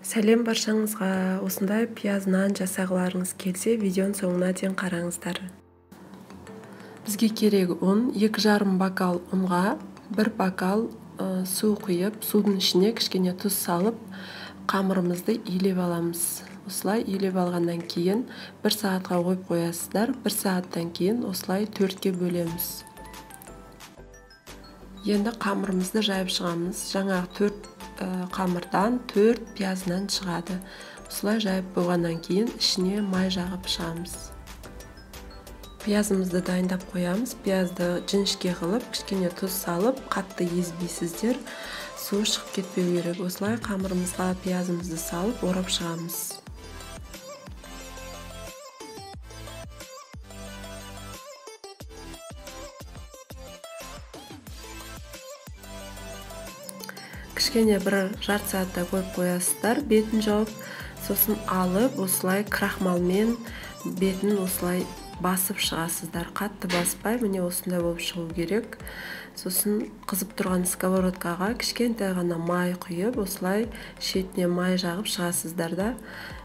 Сәлем баршаңызға. Осындай пияз нан жасағыларыңыз келсе, видеоның соңына дейін қараңыздар. Бізге керек ұн, 2,5 бокал ұнға 1 бокал су құйып, судың ішіне кішкене тұз салып, қамырымызды илеп аламыз. Осылай илеп алғаннан кейін 1 сағатқа қойып қоясыздар. 1 сағаттан кейін осылай 4-ке бөлеміз. Енді қамырымызды жайып шығамыз. Жаңағы 4 қамырдан 4 пияз нан шығады. Осылай жайып болғаннан кейін ішіне май жағып шығамыз. Пиязымызды дайындап қоямыз. Пиязды жіңішке қылып, кішкене тұз салып, қатты езбейсіздер, суы шығып кетпеу керек. Осылай қамырымызға пиязымызды салып, орап шығамыз. Кішкене бір жарты сағатта қойып қоясыздар, бетін жауып, сосын алып, осылай крахмалмен бетін осылай басып шығасыздар. Қатты баспай, міне осындай болып шығу керек. Сосын қызып тұрған сковородкаға кішкентай ғана май құйып, осылай шетіне май жағып шығасыздар да,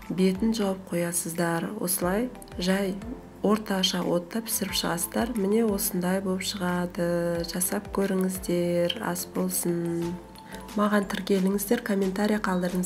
бетін жауып қоясыздар. Осылай жай орташа отта пісіріп шығасыздар. Міне осындай болып шығады. Жасап көріңіздер, ас болсын. Маған тіркеліңіздер, комментарий қалдырыңыз.